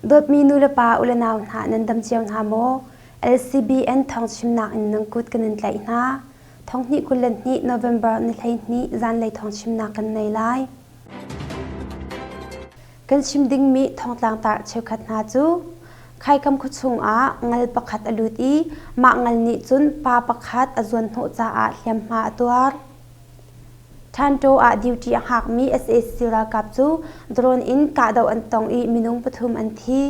Dawtmi nu le pa u le nau hna nan dam cio hna maw? LCBN thawngchimnak in nan kut kan in tlaih hna. Thonghnih 22 November ni 12 zanlei thawngchimnak kan nei lai. Kan chim dingmi thongtlang tar cheukhat hna cu Khaikam khuachung ah ngal pakhat a lut i mah ngal nih cun pa pakhat a zuanhnawh caah hliamhma a tuar. Thantaw ah duty a hngakmi sac ralkap cu drone in kahdoh an tong i minung pathum an thi.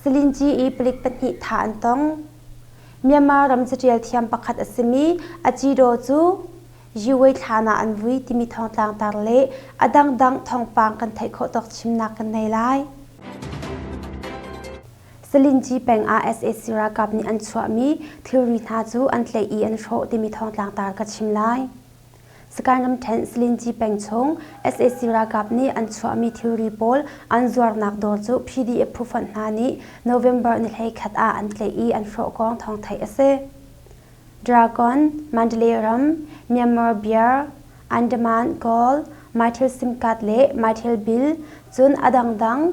Salinci i palik pahnih thah an tong. Myanmar ram caṭial thiam pakhat a simi Acidaw cu Yiwei thlan ah an vui timi thawngtlang tar le a dangdang thawngpang kan theih khawh tawk chimnak kan nei lai. Salinci peng ah sac ralkap nih an chuahmi thilri hna cu an tlaih i an hrawh timi thawngtlang tar ka chim lai. Sagaing ramṭhen Salinci peng chung sac ralkap nih an chuahmi thilri pawl an zuarnak dawr cu PDF phufonh hna nih November ni 11 ah an tlaih i an hrawh kong thawng theih a si. Dragon, Mandalay ram, Myanmar Beer, Andaman Gold, Mytel SIM card le Mytel Bill cun a dangdang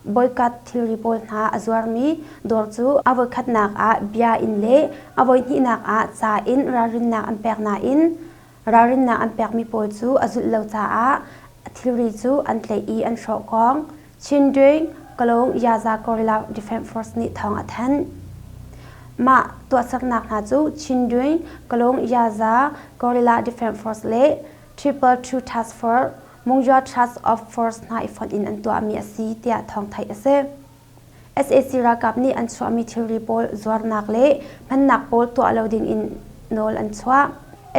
boycott thilri pawl hna a zuarmi dawr cu a voikhatnak ah bia in le a voihnihnak ah ca in ralrinnak an pek nain ralrinnak an pekmi pawl cu a zulh lo caah thilri cu an tlaih i an hrawh kong Chindwin Kalung Yaza Guerrilla Defense Force nih thawng a thanh. Mah tuahsernak hna cu Chindwin Kalung Yaza Guerrilla Defense Force le Triple Two Task Force Mungya Trust of Force hna i fonh in an tuahmi a si tiah thawng theih a si. Sac ralkap nih an chuahmi thilri pawl zuarnak le hmannak pawl tuah lo ding in nawl an chuah.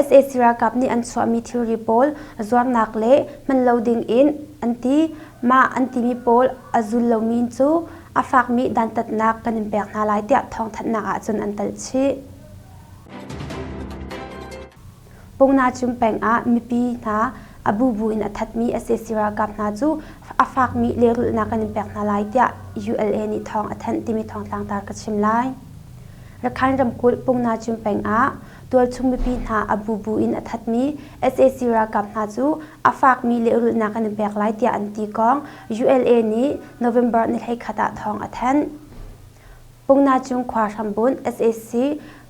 Sac ralkap nih an chuahmi thilri pawl zuarnak le hman lo ding in an ti. Mah an timi pawl a zul lomi cu a fakmi dantatnak kan in pek hna lai tiah thawngthanhnak ahcun an telh chih. Pungnachum peng ah mipi hna a bubu in a thatmi sac ralkap hna cu a fakmi lehrulhnak kan in pek hna lai tiah ULA nih thawng a thanh timi thawngtlangtar ka chim lai. Rakhine ramkulh Pungnachum peng ah tualchung mipi hna a bubu in a thatmi sac ralkap hna cu a fakmi lehrulhnak kan in pek lai tiah an ti kong ULA nih November ni 11 ah thawng a thanh. Pungnachung khua hrambunh sac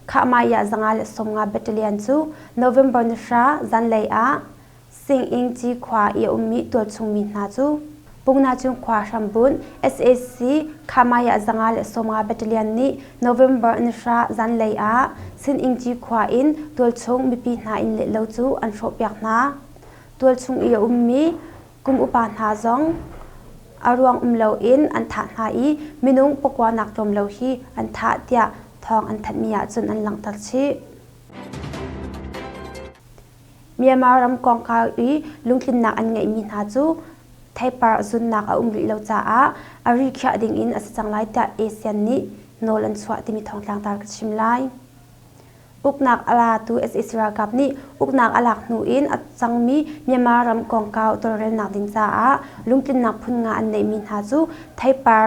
Khahmaiah 150 Battalion cu November ni 9 zanlei ah Singingci khua i a ummi tualchung mi hna cu Pungnachung khua hrambunh sac Khahmaiah 150 Battalion nih November ni 9 zanlei ah Siningci khua in tualchung mipi hna inn le lo cu an hrawhpiak hna. Tualchung i a ummi kum upa hna zong a ruang um loin an thah hna i minung pakua nak tlawm lo hi an thah tiah thawng an thanhmi ahcun an langhter chih. Myanmar ram kongkau i lungtlinnak an ngeihmi hna cu theipar zunnak a um rih lo caah a ri khiah ding in a si cang lai tiah ASEAN nih nawl an chuah timi thawngtlangtar ka chim lai. Uknak a latu sac ralkap nih uknak a lak hnu in a cangmi Myanmar ram kongkau tawlrelnak ding caah lungtlinnak phun nga an neihmi hna cu theipar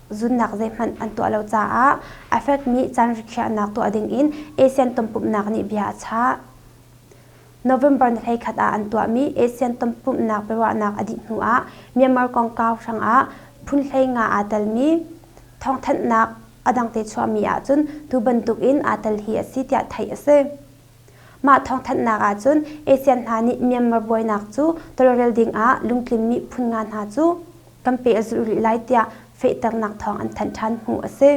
zunnak zeihmanh an tuah lo caah a fekmi caan rikhiahnak tuah ding in ASEAN tonpumhnak nih bia a chah. November ni 11 ah an tuahmi ASEAN tonpumhnak biaruahnak a dih hnu ah Myanmar kongkau hrangah phun 15 aa telmi thawngthanhnak a dangte chuahmi ahcun tu bantuk in aa tel hi a si tiah theih a si. Mah thawngthanhnak ahcun ASEAN hna nih Myanmar buainak cu tawlrel ding ah lungtlinmi phun nga hna cu kan pehzulh rih lai tiah fehternak thawng an thanh ṭhan hmuh a si.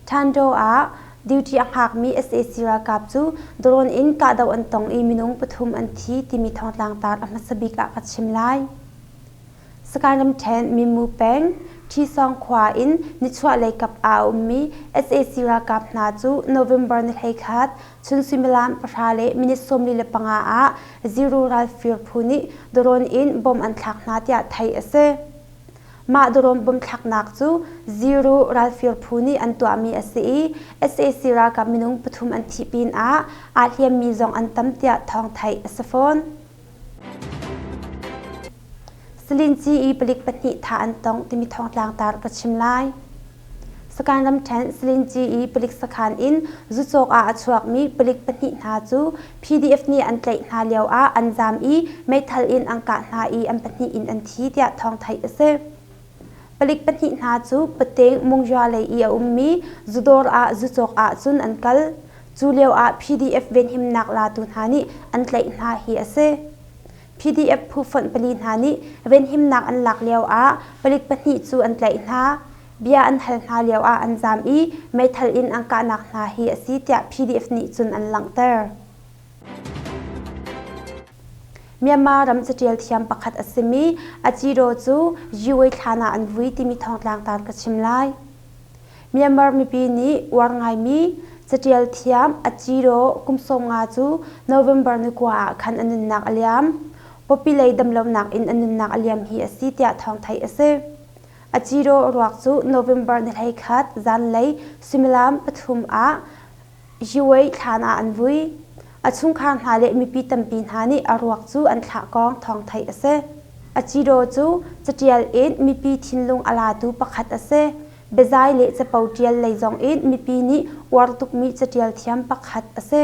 Thandaw ah duty a hngakmi sac ralkap cu drone in kahdoh an tong i minung pathum an thi timi thawngtlang tar a hmasa bik ah ka chim lai. Sagaing ramṭhen Mimu peng Ṭhisawng khua in nichuahlei kap ah a ummi sac ralkap hna cu November ni 11 chun suimilam pahra le minute 45 ah Zero ralfir phu nih drone in bomb an thlak hna tiah theih a si. Mah drone bomb thlaknak cu Zero ralfir phu nih an tuahmi a si i sac ralkap minung pathum an thih pinah aa hliammi zong an tam tiah thawng theih a si fawn. Salinci i palik pahnih thah an tong timi thawngtlang tar ka chim lai. Sagaing ramṭhen Salinci i palik sakhan in zucawk ah a chuakmi palik pahnih hna cu PDF nih an tlaih hna lioah an zaam i meithal in an kah hna i an pahnih in an thi tiah thawng theih a si. Palik pahnih hna cu Pateng Mungyua lei i a ummi zudawr ah zucawk ah cun an kal. Cu lioah PDF venhimnak latu hna nih an tlaih hna hi a si. PDF phufonh pali hna nih venhimnak an lak lioah palik pahnih cu an tlaih hna. Bia an hal hna lioah an zaam i meithal in an kahnak hna hi a si tiah PDF nih cun an langhter. Myanmar ram catial thiam pakhat a simi Acido cu Yiwei thlan ah an vui timi thawngtlangtar ka chim lai. Myanmar mipi nih uar ngaimi catial thiam Acido kum 15 cu November ni kua ah khan a nunnak a liam. Pawpi lei damlonak in a nunnak a liam hi a si tiah thawng theih a si. Acido ruak cu November ni 11 zanlei suimilam pathum ah Yiwei thlan ah an vui. A chungkhar hna le mipi tampi hna nih a ruak cu an thlah kong thawng theih a si. Acido cu catial in mipi thinlung a latu pakhat a si. Biazai le capo ṭial lei zong in mipi nih uar tukmi catial thiam pakhat a si.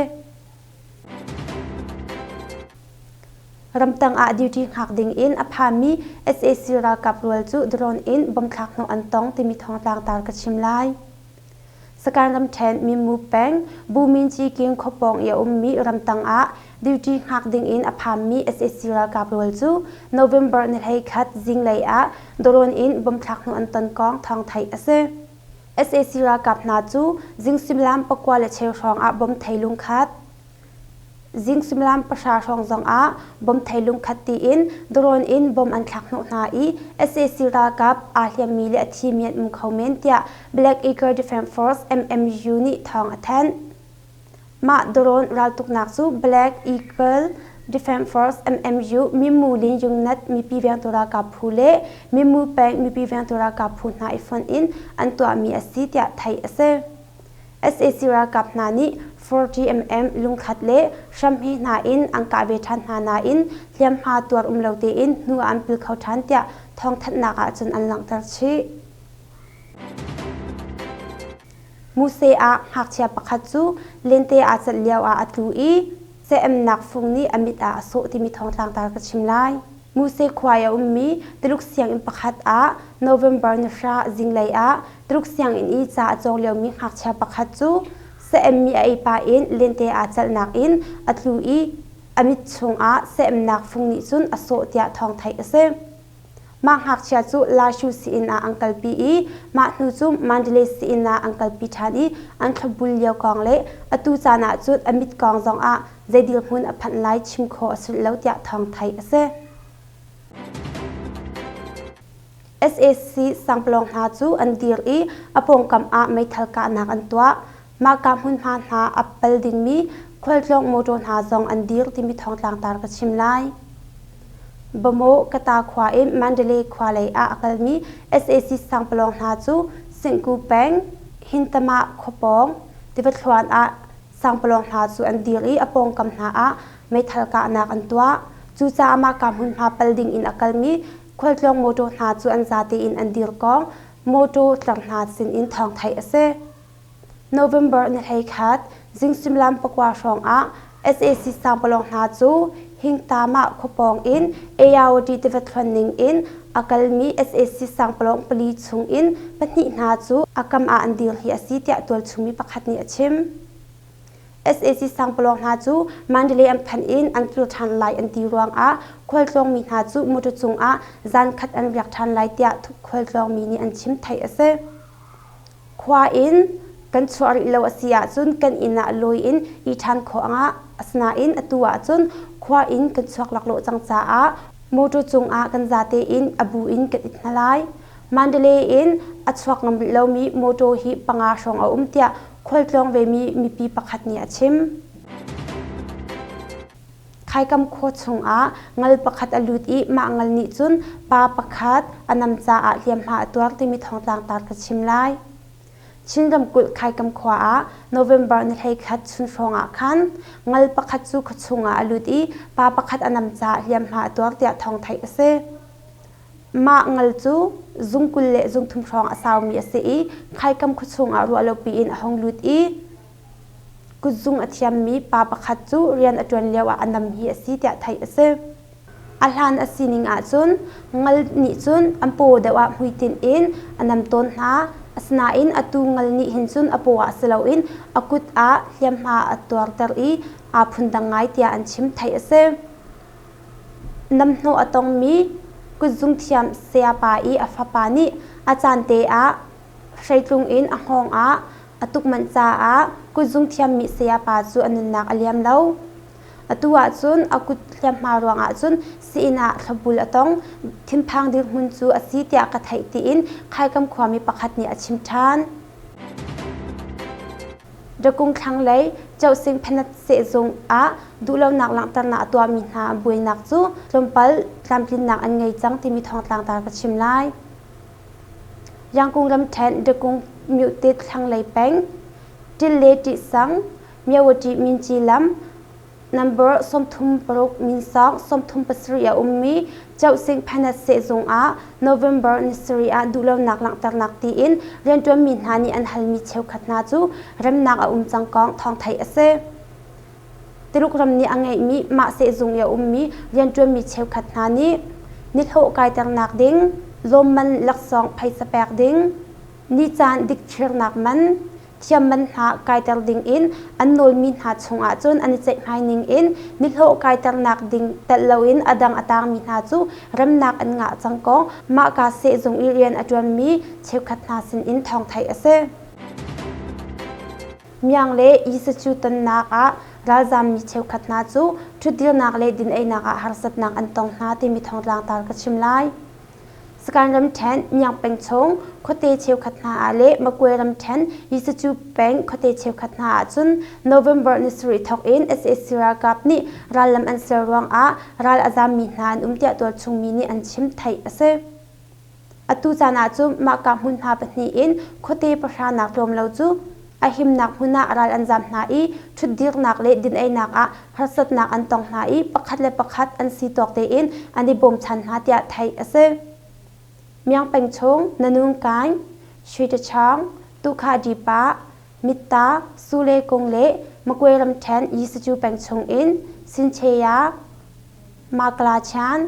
Ramtang ah duty hngak ding in a phanmi sac ralkap rual cu drone in bomb thlak hnawh an tong timi thawngtlang tar ka chim lai. Sagaing ramṭhen Minmu peng Buminci king khuapawng i a ummi ramtang ah duty hngak dingin a phanmi sac ralkap rual cu November ni 11 zinglei ah drone in bomb thlak hnu an ton kong thawng theih a si. Sac ralkap hna cu zing suimilam 9 le cheu hrawng ah bomb thei lungkhat, Zing suimilam pahra hrawng zongah bomb thei lungkhat tiin drone in bomb an thlak hnawh hna i sac ralkap aa hliammi le a thimi an um kho men tiah Black Eagle Defense Force MMU nih thawng a thanh. Mah drone raltuknak cu Black Eagle Defense Force MMU Mimu Lin Yungnat mipi vengtu ralkap phu le Mimu peng mipi vengtu ralkap phu hna i fonh in an tuahmi a si tiah theih a si. Sac ralkap hna nih 40mm lungkhat le hramhi hna in an kah ve ṭhan hna nain hliamhma tuar um lo tein hnu ah an pil kho ṭhan tiah thawngthanhnak ah cun an langhter chih. Muse ah ngakchia pakhat cu lente aa celh lio ah a tlu i ceemnak fung nih a mit ah a sawh timi thawngtlangtar ka chim lai. Muse khua i a ummi Tuluk sianginn pakhat ah November ni hra zinglei ah Tuluk sianginn i ca a cawng liomi ngakchia pakhat cu saemmi a ei pah in lente aa celhnak in a tlu i a mit chungah saemnak fung nih cun a sawh tiah thawng theih a si. Mah ngakchia cu Lashu sii-inn ah an kalpi i mah hnu cu Mandalay sii-inn ah an kalpi ṭhan i an thlopbul lio kong le atu caan ah cun a mit kong zongah zei dirhmun a phanh lai chim khawh a si lo tiah thawng theih a si. Sac sangpalawng hna cu an dir i a pawngkam ah meithal kahnak an tuah. Mahka hmunhma hna a pal dingmi khualtlawng mawṭaw hna zong an dir timi thawngtlangtar ka chim lai. Bamaw Kata khua in Mandalay khua lei ah a kalmi sac sangpalawng hna cu Singku peng Hintamah khua pawng tiva thluan ah sangpalawng hna cu an dir i a pawngkam hna ah meithal kahnak an tuah. Cucaah mahka hmunhma pal ding in a kalmi khualtlawng mawṭaw hna cu an zate in an dir kong mawṭaw tlang hna sinin thawng theih a si. November ni 11 zing suimilam pakua hrawng ah sac sangpalawng hna cu Hingtamah khuapawng in Ayawady tiva thluan ning in a kalmi sac sangpalawng pali chung in pahnih hna cu a kam ah an dir hi a si tiah tualchungmi pakhat nih a chim. Sac sangpalawng hna cu Mandalay an phanh in an kir ṭhan lai an ti ruangah khualtlawngmi hna cu motor cungah zan khat an riak ṭhan lai tiah khualtlawngmi nih an chim theih a si. Khua in kan chuah rih lo a si ahcun kan inn ah lawi in i ṭhan khawh angah. Asinain atu ahcun khua in kan chuak laklawh cang caah motor cungah kan zate in a bu in kan it hna lai. Mandalay in a chuak ngam rih lomi motor hi panga hrawng a um tiah khualtlawng vemi mipi pakhat nih a chim. Khaikam khua chungah ngal pakhat a lut i mah ngal nih cun pa pakhat a nam caah hliamhma a tuar timi thawngtlang tar ka chim lai. Chin ramkulh Khaikam khua ah November ni 11 chun hrawng ah khan ngal pakhat cu khuachung ah a lut i pa pakhat a nam caah hliamhma a tuar tiah thawng theih a si. Mah ngal cu zung 20 le zung thum hrawng a saumi a si i Khaikam khuachung ah ruahlopi in a hung lut i kutzung a thiammi pa pakhat cu rian a ṭuan lioah a nam hi a si tiah theih a si. A hlan a sining ahcun ngal nih cun an paw deuh ah hmuitinh in a nam tawn hna. Asinain atu ngal nih hin cun a paw ah si loin a kut ah hliamhma a tuarter i aa phundang ngai tiah an chim theih a si. Namhnawh a tongmi kutzung thiam sayapa i a fapa nih a caan te ah hreitlung in a hngawng ah a tuk manh caah kutzung thiammi sayapa cu a nunnak a liam lo. Atu ahcun a kut hliamhma ruangah cun sii-inn ah thlopbul a tong. Thinphang dirhmun cu a si tiah ka theih tiin Khaikam khuami pakhat nih a chim ṭhan. Dakung thlanglei Cohsing Phanat sehzung ah duhlonak langhternak a tuahmi hna buainak cu tlawmpal tlamtlinnak an ngei cang timi thawngtlang tar ka chim lai. Yangkung ramṭhen Dakung Myuhtit thlanglei peng Ṭil le Ṭihsang Myawadyi Minci lam number 36 minsawng 37 a ummi Cohsing Phanat sehzung ah November ni sarih ah duhlonak langhternak tiin rianṭuanmi hna nih an halmi cheukhat hna cu remnak a um cang kong thawng theih a si. Tuluk ram nih a ngeihmi mah sehzung i a ummi rianṭuanmi cheukhat hna nih nihlawh kaiternak ding, lawmman laksawng phaisa pek ding, nicaan dikthirnak man, thiamman hna kaiter dingin an nawlmi hna chungah cun an i ceihmai ningin nihlawh kaiternak ding telh loin a dang a tangmi hna cu remnak an ngah cang kong mahka sehzung i rian a ṭuanmi cheukhat hna sinin thawng theih a si. Miang le Yisachu tonnak ah ralzammi cheukhat hna cu ṭhutdirnak le din-einak ah harsatnak an tong hna timi thawngtlang tar ka chim lai. Sagaing ramṭhen Myiang peng chung khuate cheukhat hna ah le Magwe ramṭhen Yisacu peng khuate cheukhat hna ah cun November ni sarih thawk in sac ralkap nih rallam an ser ruangah ral a zammi hna an um tiah tualchung mi nih an chim theih a si. Atu caan ah cun mahka hmunhma pahnih in khuate pahra nak tlawm lo cu a himnak hmun ah ral an zam hna i ṭhutdirnak le din-einak ah harsatnak an tong hna i pakhat le pakhat an si tawk tein an i bawmchan hna tiah theih a si. Miang peng chung Nanung Kaing, Sui Ṭachawng, Tukha Dipa, Mitta, Sule Kung le Magwe ramṭhen Yisacu peng chung in Sincheya, Makla Chan,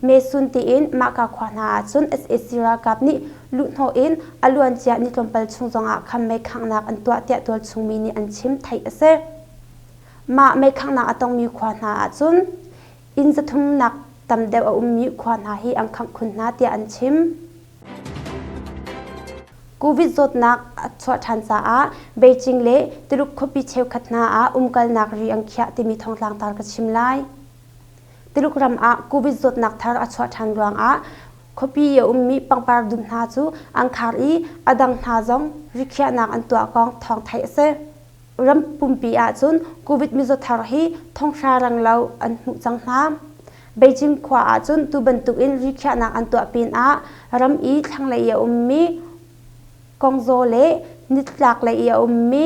Mesun tiin mahka khua hna ahcun sac ralkap nih luhhnawh in a luancia ni tlawmpal chung zongah khan meikhanghnak an tuah tiah tualchungmi nih an chim theih a si. Mah meikhanghnak a tongmi khua hna ahcun inn zathumnak tam deuh a ummi khua hna hi an khangh khun hna tiah an chim. Covid zawtnak a chuah ṭhan caah Beijing le Tuluk khuapi cheukhat hna ah umkalnak ri an khiah timi thawngtlang tar ka chim lai. Tuluk ram ah Covid zawtnak thar a chuah ṭhan ruangah khuapi i a ummi pangpar dum hna cu an khar i a dang hna zong rikhiahnak an tuah kong thawng theih a si. Ram pumpi ahcun Covid mizaw thar hi thonghra renglo an hmuh cang hna. Beijing khua ahcun tu bantukin rikhiahnak an tuah pinah ram i thlanglei i a ummi Kongzaw le nitlaklei i a ummi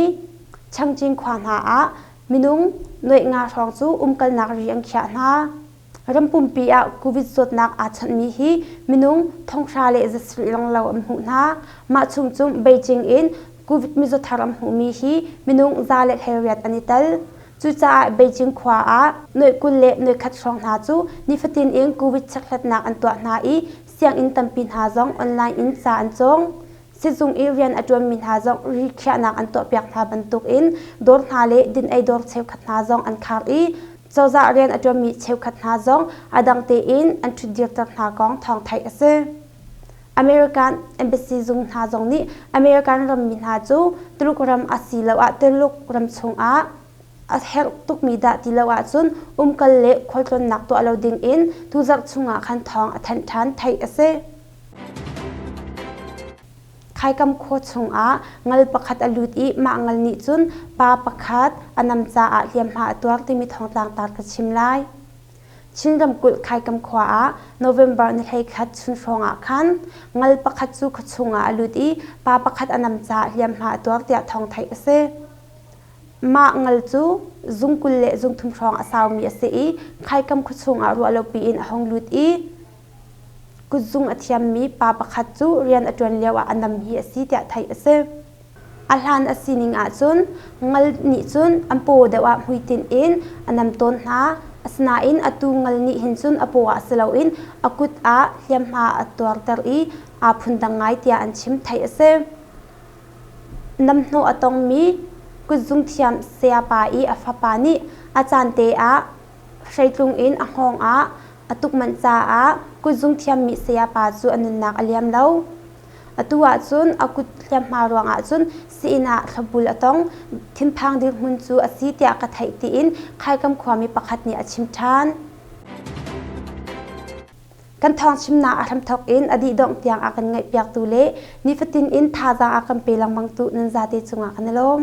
Changching khua hna ah minung nuaih nga hrawng cu umkalnak ri an khiah hna. Ram pumpi ah Covid zawtnak aa chawnhmi hi minung thonghra le zasarih renglo an hmuh hna. Mah chung cu Beijing in Covid mizaw thar an hmuhmi hi minung 118 an i tel. Cucaah Beijing khua ah nuaih 20 le nuaih khat hrawng hna cu nifatin in Covid checkhlatnak an tuah hna i sianginn tampi hna zong online in ca an cawng. Sizung i rian a ṭuanmi hna zong rikhiahnak an tuahpiak hna bantukin dawr hna le din-ei dawr cheukhat hna zong an khar i cozah rian a ṭuanmi cheukhat hna zong a dang tein an ṭhutdirter hna kong thawng theih a si. American embassy zung hna zong nih American rammi hna cu Tuluk ram asiloah Tuluk ram chungah a herh tukmi dah ti lo ahcun umkal le khualtlawnnak tuah lo dingin tuzarh chungah khan thawng a thanh ṭhan theih a si. Khaikam khua chungah ngal pakhat a lut i mah ngal nih cun pa pakhat a nam caah hliamhma a tuar timi thawngtlang tar ka chim lai. Chin ramkulh Khaikam khua ah November ni 11 chun hrawng ah khan ngal pakhat cu khuachung ah a lut i pa pakhat a nam caah hliamhma a tuar tiah thawng theih a si. Mah ngal cu zung 20 le zung thum hrawng a saumi a si i Khaikam khuachung ah ruahlopi in a hung lut i. Kutzung a thiammi pa pakhat cu rian a ṭuan lioah a nam hi a si tiah theih a si. A hlan a sining ahcun ngal nih cun an paw deuh ah hmuitinh in a nam tawn hna. Asinain atu ngal nih hin cun a paw ah si loin a kut ah hliamhma a tuarter i aa phundang ngai tiah an chim theih a si. Namhnawh a tongmi kutzung thiam sayapa i a fapa nih a caan te ah hreitlung in a hngawng ah a tuk manh caah kutzung thiammi sayapa cu a nunnak a liam lo. Atu ahcun a kut hliamhma ruangah cun sii-inn ah thlopbul a tong. Thinphang dirhmun cu a si tiah ka theih tiin Khaikam khuami pakhat nih a chim ṭhan. Kan thawng chimnak a hramthawk in a dihdongh tiang a kan ngaihpiaktu le nifatin in thazaang a kan pe lengmangtu nan zate cungah kan i lawm.